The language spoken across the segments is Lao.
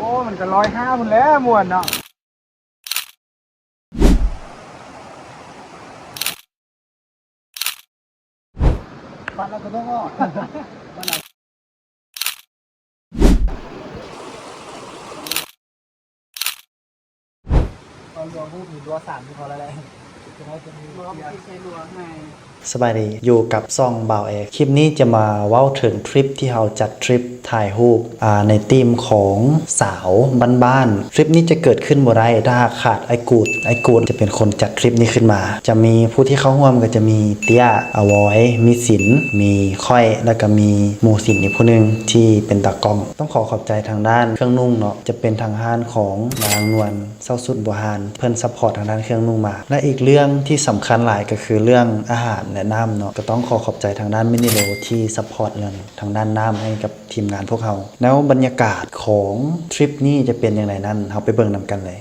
ໂອ້ ມັນກໍຮ້ອຍຫ້າພຸ້ນແຫຼະ ມ່ວນເນາະ. ປັດແລ້ວກໍຕ້ອງອອກ ປັດແລ້ວ ເອົາລົວງຮູບນີ້ລົວງສາມທີ່ເຂົາແລ້ວແຫຼະ ຈະໄດ້ເປັນ ບໍ່ ເປັນໃສ່ລົວງໃຫ້. ສະບາຍດີ ຢູ່ກັບຊ່ອງບ່າວແອ. ຄລິບນີ້ຈະມາເວົ້າເຖິງທຣິບທີ່ເຮົາຈັດທຣິບ ຖ່າຍຮູບ ອາ ໃນທີມຂອງສາວບ້ານໆ. ທຣິບນີ້ຈະເກີດຂຶ້ນບໍ່ໄດ້ ຖ້າຫາກຂາດອ້າຍກູດ. ອ້າຍກູດຈະເປັນຄົນຈັດທຣິບນີ້ຂຶ້ນມາ. ຈະມີຜູ້ທີ່ເຂົ້າຮ່ວມກໍຈະມີເຕ້ຍ, ອາວອຍ, ມີສິນ, ມີຂ້ອຍ ແລ້ວກໍມີໝູ່ສິນອີກຜູ້ໜຶ່ງທີ່ເປັນຕາກ້ອງ. ຕ້ອງຂໍຂອບໃຈທາງດ້ານເຄື່ອງນຸ່ງເນາະ, ຈະເປັນທາງຮ້ານຂອງນາງນວນ ເຊົາສຸດບົວຫານ ເພິ່ນຊັບພອດທາງດ້ານເຄື່ອງນຸ່ງມາ. ແລະ ອີກເລື່ອງທີ່ສຳຄັນຫຼາຍກໍຄືເລື່ອງອາຫານ ແລະ ນ້ຳເນາະ, ກໍຕ້ອງຂໍຂອບໃຈທາງດ້ານມິນິໂລທີ່ຊັບພອດເລື່ອງ ທາງດ້ານນ້ຳໃຫ້ກັບທີມງານພວກເຮົາ. ແລ້ວບັນຍາກາດຂອງທຣິບນີ້ຈະເປັນຢ່າງໃດນັ້ນ ເຮົາໄປເບິ່ງນຳກັນເລີຍ.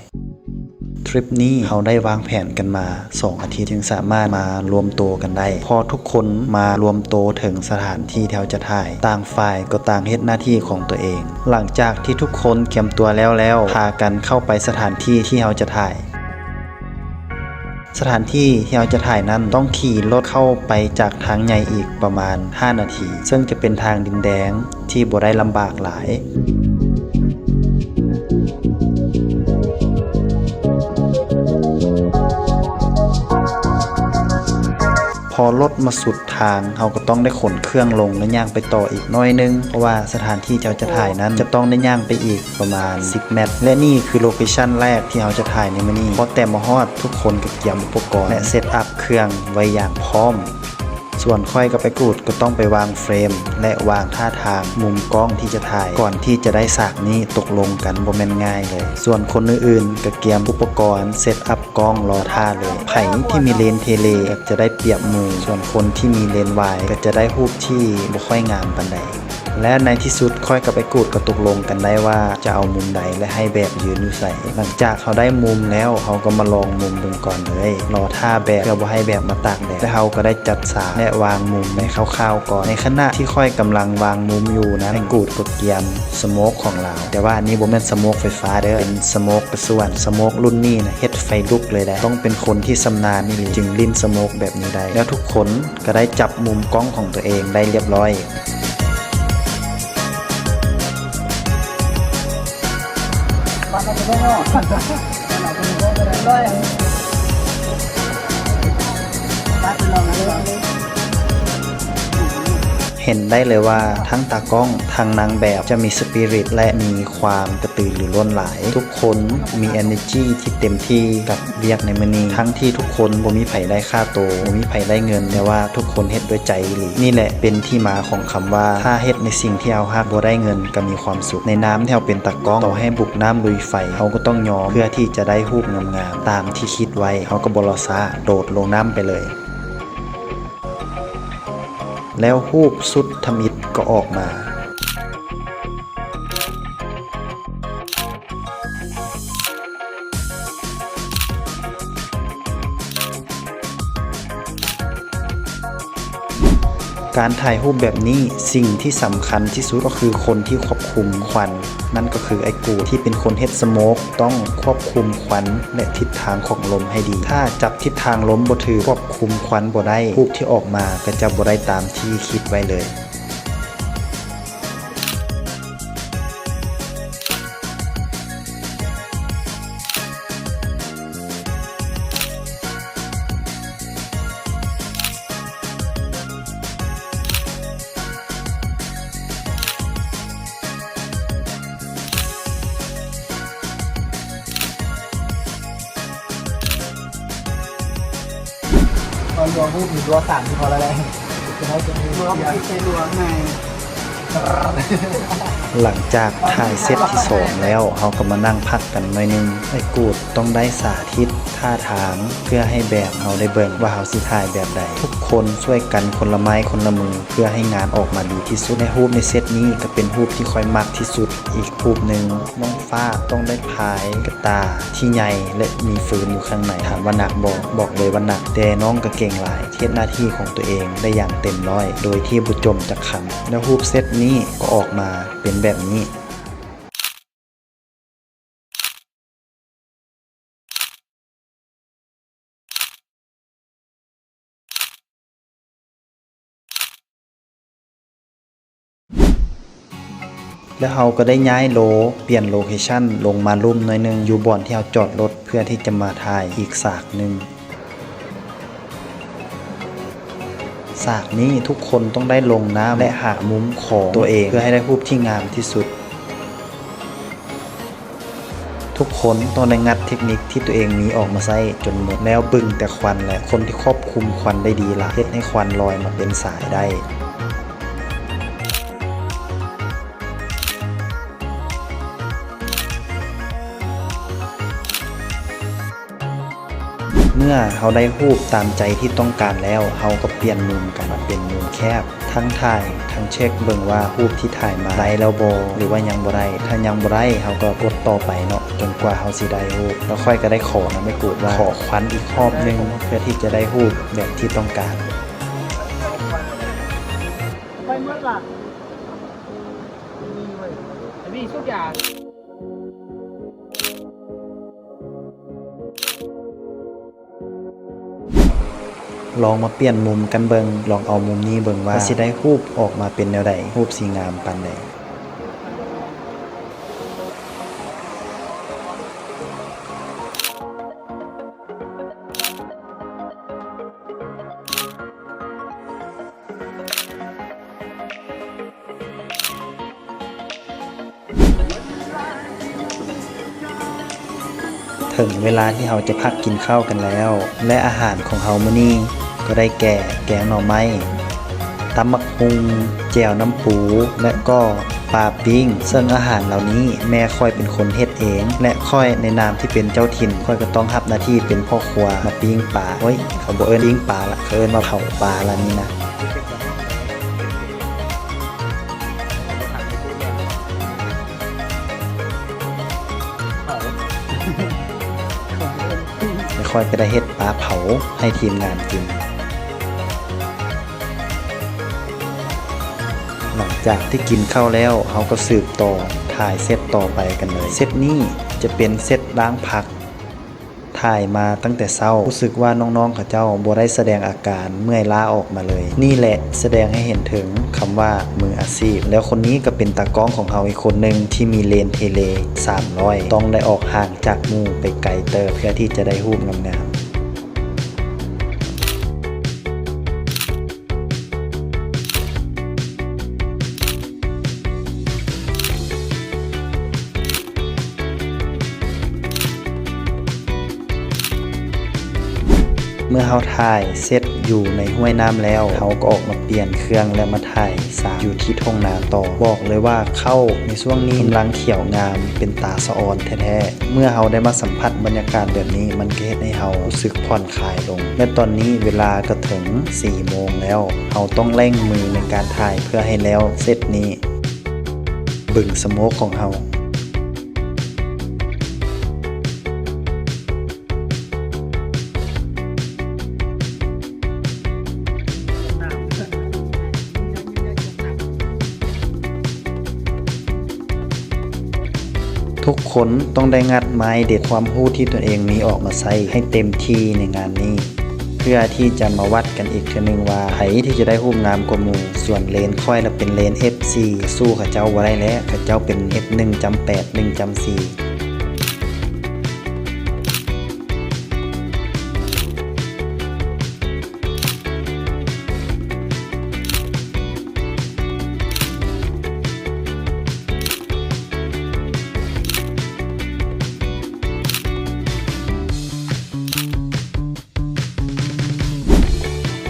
ທຣິບນີ້ເຮົາໄດ້ວາງແຜນກັນມາສອງອາທິດ ຈຶ່ງສາມາດມາລວມໂຕກັນໄດ້, ເພາະທຸກຄົນມາລວມໂຕເຖິງສະຖານທີ່ທີ່ເຮົາຈະຖ່າຍ, ຕ່າງຝ່າຍກໍຕ່າງເຮັດໜ້າທີ່ຂອງຕົວເອງ. ຫຼັງຈາກທີ່ທຸກຄົນກຽມຕົວແລ້ວແລ້ວ, ພາກັນເຂົ້າໄປສະຖານທີ່ທີ່ເຮົາຈະຖ່າຍ. ສະຖານທີ່ທີ່ເຮົາຈະຖ່າຍນັ້ນ ຕ້ອງຂີ່ລົດເຂົ້າໄປຈາກທາງໃຫຍ່ອີກປະມານຫ້ານາທີ, ເຊິ່ງຈະເປັນທາງດິນແດງທີ່ບໍ່ໄດ້ລຳບາກຫຼາຍ. ພໍລົດມາສຸດທາງ, ເຮົາກໍຕ້ອງໄດ້ຂົນເຄື່ອງລົງ ແລະ ຍ່າງໄປຕໍ່ອີກໜ້ອຍໜຶ່ງ, ເພາະວ່າສະຖານທີ່ທີ່ເຮົາຈະຖ່າຍນັ້ນ ຈະຕ້ອງໄດ້ຍ່າງໄປອີກ ປະມານສິບແມັດ ແລະ ນີ້ຄືໂລເຄຊັນແລກທີ່ເຮົາຈະຖ່າຍໃນມື້ນີ້. ພໍແຕ່ມາຮອດ, ທຸກຄົນກໍກຽມອຸປະກອນ ແລະ ເຊັດອັບເຄື່ອງໄວ້ຢ່າງພ້ອມ. ສ່ວນຂ້ອຍກັບອ້າຍກູດກໍຕ້ອງໄປວາງເຟຣມ ແລະ ວາງທ່າທາງ, ມຸມກ້ອງທີ່ຈະຖ່າຍ. ກ່ອນທີ່ຈະໄດ້ສາກນີ້ຕົກລົງກັນບໍ່ແມ່ນງ່າຍເລີຍ. ສ່ວນຄົນອື່ນໆກໍກຽມອຸປະກອນ, ເຊັດອັບກ້ອງລໍຖ້າເລີຍ. ໃຜທີ່ມີເລນເທເລກໍຈະໄດ້ປຽບໝູ່, ສ່ວນຄົນທີ່ມີເລນວາຍກໍຈະໄດ້ຮູບທີ່ບໍ່ຄ່ອຍງາມປານໃດ. ແລະ ໃນທີ່ສຸດ ຂ້ອຍກັບອ້າຍກູດກໍຕົກລົງກັນໄດ້ວ່າຈະເອົາມຸມໃດ ແລະ ໃຫ້ແບບຢືນຢູ່ໃສ. ຫຼັງຈາກເຮົາໄດ້ມຸມແລ້ວ, ເຮົາກໍມາລອງມຸມເບິ່ງກ່ອນເລີຍ, ລໍຖ້າແບບເພື່ອບໍ່ໃຫ້ແບບມາຕາກແດດ. ແລະ ເຮົາກໍໄດ້ຈັດສາກ ແລະ ວາງມຸມໄວ້ຄ່າວໆກ່ອນ. ໃນຂະນະທີ່ຂ້ອຍກຳລັງວາງມຸມຢູ່ນັ້ນ, ອ້າຍກູດກໍກຽມສະໂມກຂອງລາວ, ແຕ່ວ່າອັນນີ້ບໍ່ແມ່ນສະໂມກໄຟຟ້າເດີ້, ເປັນສະໂມກກະຊວນ. ສະໂມກລຸ້ນນີ້ນະ ເຮັດໄຟລຸກເລີຍໄດ໋. ຕ້ອງເປັນຄົນທີ່ຊຳນານອີ່ຫຼີ ຈຶ່ງຫຼິ້ນສະໂມກແບບນີ້ໄດ້. ແລ້ວທຸກຄົນ ກໍໄດ້ຈັບມຸມກ້ອງຂອງຕົວເອງໄດ້ລຽບຮ້ອຍ. ເຫັນໄດ້ເລີຍວ່າທັງຕາກ້ອງ ທັງນາງແບບຈະມີສະປີຣິດ ແລະ ມີຄວາມກະຕືລືລົ້ນຫຼາຍ. ທຸກຄົນມີເອເນີຈີທີ່ເຕັມທີ່ກັບ ວຽກໃນມື້ນີ້ ທັງທີ່ທຸກຄົນບໍ່ມີໃຜໄດ້ຄ່າໂຕ, ບໍ່ມີໃຜໄດ້ເງິນ, ແຕ່ວ່າທຸກຄົນເຮັດດ້ວຍໃຈອີ່ຫຼີ. ນີ້ແຫຼະເປັນທີ່ມາຂອງຄຳວ່າ ຖ້າເຮັດໃນສິ່ງທີ່ເຮົາຮັກ ບໍ່ໄດ້ເງິນກໍມີຄວາມສຸກ. ໃນນາມທີ່ເຮົາເປັນຕາກ້ອງ, ຕໍ່ໃຫ້ບຸກນ້ຳລຸຍໄຟ, ເຮົາກໍຕ້ອງຍອມ ເພື່ອທີ່ຈະໄດ້ຮູບງາມໆຕາມທີ່ຄິດໄວ້. ເຮົາກໍບໍ່ລໍຊ້າ, ໂດດລົງນ້ຳໄປເລີຍ. ແລ້ວຮູບສຸດທຳອິດກໍອອກມາ. ການຖ່າຍຮູບແບບນີ້, ສິ່ງທີ່ສຳຄັນທີ່ສຸດກໍຄືຄົນທີ່ຄວບຄຸມຄວັນ, ນັ້ນກໍຄືໄອ້ກູດ ທີ່ເປັນຄົນເຮັດສະໂມກ, ຕ້ອງຄວບຄຸມຄວັນ ແລະ ທິດທາງຂອງລົມໃຫ້ດີ. ຖ້າຈັບທິດທາງລົມບໍ່ຖືກ, ຄວບຄຸມຄວັນບໍ່ໄດ້, ຮູບທີ່ອອກມາກໍຈະບໍ່ໄດ້ຕາມທີ່ຄິດໄວ້ເລີຍ. ກໍລວມຮູບນີ້ລວມສາມທີ່ພໍແລ້ວແຫຼະ ຈະໄດ້ເປັນຮູບ ລວມ ເສຍ ໃສ່ລວມໃຫ້ ຫຼັງຈາກຖ່າຍເຊັດທີສອງແລ້ວ ເຮົາກໍມານັ່ງພັກກັນໜ້ອຍໜຶ່ງ. ອ້າຍກູດຕ້ອງໄດ້ສາທິດທ່າທາງ ເພື່ອໃຫ້ແບບເຮົາໄດ້ເບິ່ງວ່າເຮົາຊິຖ່າຍແບບໃດ. ທຸກຄົນຊ່ວຍກັນຄົນລະໄມ້ຄົນລະມື ເພື່ອໃຫ້ງານອອກມາດີທີ່ສຸດ. ແລະ ຮູບໃນເຊັດນີ້ກໍເປັນຮູບທີ່ຂ້ອຍມັກທີ່ສຸດອີກຮູບໜຶ່ງ. ນ້ອງ ຟ້າຕ້ອງໄດ້ພາຍກະຕ່າທີ່ໃຫຍ່ ແລະ ມີຟືນຢູ່ຂ້າງໃນ. ຖາມວ່າໜັກບໍ່? ບອກເລີຍວ່າໜັກ, ແຕ່ນ້ອງກໍເກັ່ງຫຼາຍ, ເຮັດໜ້າທີ່ຂອງຕົວເອງໄດ້ຢ່າງເຕັມຮ້ອຍ ໂດຍທີ່ບໍ່ຈົມຈັກຄຳ. ແລ້ວຮູບເຊັດນີ້ກໍອອກມາເປັນແບບນີ້. ແລ້ວເຮົາກໍໄດ້ຍ້າຍໂລ ປ່ຽນໂລເຄຊັນລົງມາລຸ່ມໜ້ອຍໜຶ່ງ ຢູ່ບ່ອນທີ່ເຮົາຈອດລົດ ເພື່ອທີ່ຈະມາຖ່າຍອີກສາກໜຶ່ງ. ສາກນີ້ທຸກຄົນຕ້ອງໄດ້ລົງນ້ຳ ແລະ ຫາມຸມຂອງຕົວເອງ ເພື່ອໃຫ້ໄດ້ຮູບທີ່ງາມທີ່ສຸດ. ທຸກຄົນຕ້ອງໄດ້ງັດເທັກນິກທີ່ຕົວເອງມີອອກມາໃຊ້ຈົນໝົດ ແລ້ວເບິ່ງແຕ່ຄວັນ ແລະ ຄົນທີ່ຄວບຄຸມຄວັນໄດ້ດີລະ ເຮັດໃຫ້ຄວັນລອຍມາເປັນສາຍໄດ້. ເມື່ອເຮົາໄດ້ຮູບຕາມໃຈທີ່ຕ້ອງການແລ້ວ ເຮົາກໍປ່ຽນມຸມກັນເປັນມຸມແຄບ ທັງຖ່າຍທັງເຊັກເບິ່ງວ່າຮູບທີ່ຖ່າຍມາໄດ້ແລ້ວບໍ່ ຫຼືວ່າຍັງບໍ່ໄດ້. ຖ້າຍັງບໍ່ໄດ້ ເຮົາກໍກົດຕໍ່ໄປເນາະ ຈົນກວ່າເຮົາຊິໄດ້ຮູບ. ແລ້ວຂ້ອຍກໍໄດ້ຂໍນຳໄອ້ກູດວ່າ ຂໍຄວັນອີກຮອບໜຶ່ງ ເພື່ອທີ່ຈະໄດ້ຮູບແບບທີ່ຕ້ອງການ. ໄປໝົດລະ ມີທຸກຢ່າງ. ລອງມາປ່ຽນມຸມກັນເບິ່ງ, ລອງເອົາມຸມນີ້ເບິ່ງວ່າ ວ່າຊິໄດ້ຮູບອອກມາເປັນແນວໃດ, ຮູບຊິງາມປານໃດ. ເຖິງເວລາທີ່ເຮົາຈະພັກກິນເຂົ້າກັນແລ້ວ ແລະ ອາຫານຂອງເຮົາມື້ນີ້ກໍໄດ້ແກ່ ແກງໜໍ່ໄມ້, ຕຳບັກຫຸ່ງ, ແຈ່ວນ້ຳປູ ແລະ ກໍປາປີ້ງ. ເຊິ່ງອາຫານເຫຼົ່ານີ້ແມ່ຂ້ອຍເປັນຄົນເຮັດເອງ ແລະ ຂ້ອຍໃນນາມທີ່ເປັນເຈົ້າຖິ່ນ ຂ້ອຍກໍຕ້ອງຮັບໜ້າທີ່ເປັນພໍ່ຄົວມາປີ້ງປາ. ໂອ້ຍ ເຂົາບໍ່ເອີ້ນປີ້ງປາລະ, ເຂົາເອີ້ນວ່າເຜົາປາລະນີ້ນະ. ແລ້ວຂ້ອຍກໍໄດ້ເຮັດປາເຜົາໃຫ້ທີມງານກິນ. ຫຼັງຈາກທີ່ກິນເຂົ້າແລ້ວ ເຮົາກໍສືບຕໍ່ຖ່າຍເຊັດຕໍ່ໄປກັນເລີຍ. ເຊັດນີ້ຈະເປັນເຊັດລ້າງຜັກ. ຖ່າຍມາຕັ້ງແຕ່ເຊົ້າ, ຮູ້ສຶກວ່ານ້ອງໆເຂົາເຈົ້າບໍ່ໄດ້ສະແດງອາການເມື່ອຍລ້າອອກມາເລີຍ. ນີ້ແຫຼະສະແດງໃຫ້ເຫັນເຖິງຄຳວ່າມືອາຊີບ. ແລ້ວຄົນນີ້ກໍເປັນຕາກ້ອງຂອງເຮົາອີກຄົນໜຶ່ງທີ່ມີເລນເທເລສາມຮ້ອຍ, ຕ້ອງໄດ້ອອກຫ່າງຈາກໝູ່ໄປໄກເຕີບ ເພື່ອທີ່ຈະໄດ້ຮູບງາມໆ. ເມື່ອເຮົາຖ່າຍເຊັດຢູ່ໃນຫ້ວຍນ້ຳແລ້ວ, ເຮົາກໍອອກມາປ່ຽນເຄື່ອງ ແລະ ມາຖ່າຍສາກຢູ່ທີ່ທົ່ງນາຕໍ່. ບອກເລີຍວ່າເຂົ້າໃນຊ່ວງນີ້ກຳລັງຂຽວງາມ ເປັນຕາສະອອນແທ້ໆ. ເມື່ອເຮົາໄດ້ມາສຳຜັດບັນຍາກາດແບບນີ້, ມັນກໍເຮັດໃຫ້ເຮົາຮູ້ສຶກຜ່ອນຄາຍລົງ. ແລະ ຕອນນີ້ເວລາກໍເຖິງສີ່ໂມງແລ້ວ. ເຮົາຕ້ອງເລັ່ງມືໃນການຖ່າຍເພື່ອໃຫ້ແລ້ວເຊັດນີ້. ບຶງສະໂມກຂອງເຮົາ. ທຸກຄົນຕ້ອງໄດ້ງັດໄມ້ເດັດຄວາມຮູ້ທີ່ຕົນເອງມີອອກມາໃຊ້ໃຫ້ເຕັມທີ່ໃນງານນີ້. ເພື່ອທີ່ຈະມາວັດກັນອີກເທື່ອໜຶ່ງວ່າ ໃຜທີ່ຈະໄດ້ຮູບງາມກວ່າໝູ່. ສ່ວນເລນຂ້ອຍລະເປັນເລນ ເອັຟສີ່ ສູ້ເຂົາເຈົ້າບໍ່ໄດ້ແລ້ວ, ເຂົາເຈົ້າເປັນ ເອັຟໜຶ່ງຈຸດແປດ ໜຶ່ງຈຸດສີ່.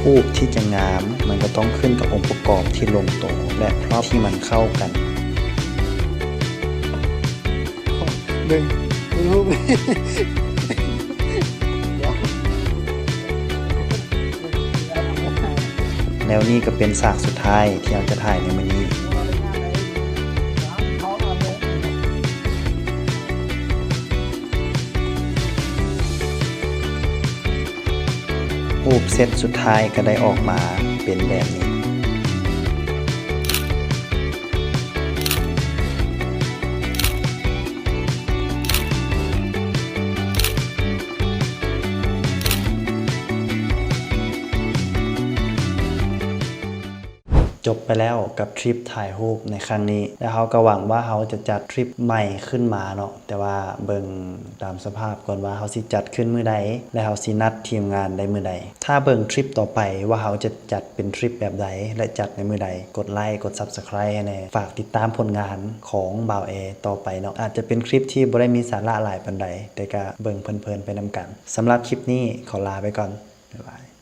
ຮູບທີ່ຈະງາມ ມັນກໍຕ້ອງຂຶ້ນກັບອົງປະກອບທີ່ລົງໂຕ ແລະ ພລັອບທີ່ມັນເຂົ້າກັນ. ເບິ່ງ ເບິ່ງຮູບ. ແລ້ວນີ້ກໍເປັນສາກສຸດທ້າຍທີ່ເຮົາຈະຖ່າຍໃນມື້ນີ້. ຮູບເຊັດສຸດທ້າຍກໍໄດ້ອອກມາເປັນແບບນີ້. ເ ຈົບໄປແລ້ວກັບທຣິບຖ່າຍຮູບໃນຄັ້ງນີ້ ແລະເຮົາກໍຫວັງວ່າເຮົາຈະຈັດທຣິບໃໝ່ຂຶ້ນມາເນາະ ແຕ່ວ່າເບິ່ງຕາມສະພາບກ່ອນວ່າເຮົາຊິຈັດຂຶ້ນມື້ໃດ ແລະເຮົາຊິນັດທີມງານໄດ້ມື້ໃດ. ຖ້າເບິ່ງທຣິບຕໍ່ໄປວ່າເຮົາຈະຈັດເປັນທຣິບແບບໃດ ແລະຈັດໃນມື້ໃດ, ກົດໄລ ກົດ Subscribe ໃຫ້ແດ່. ຝາກຕິດຕາມຜົນງານຂອງບ່າວແອຕໍ່ໄປເນາະ. ອາດຈະເປັນຄລິບທີ່ບໍ່ໄດ້ມີສາລະຫຼາຍປານໃດ, ແຕ່ກະເບິ່ງເພີນໆໄປນຳກັນ. ສຳລັບຄລິບນີ້ຂໍລາໄປກ່ອນ. ບາຍບາຍ.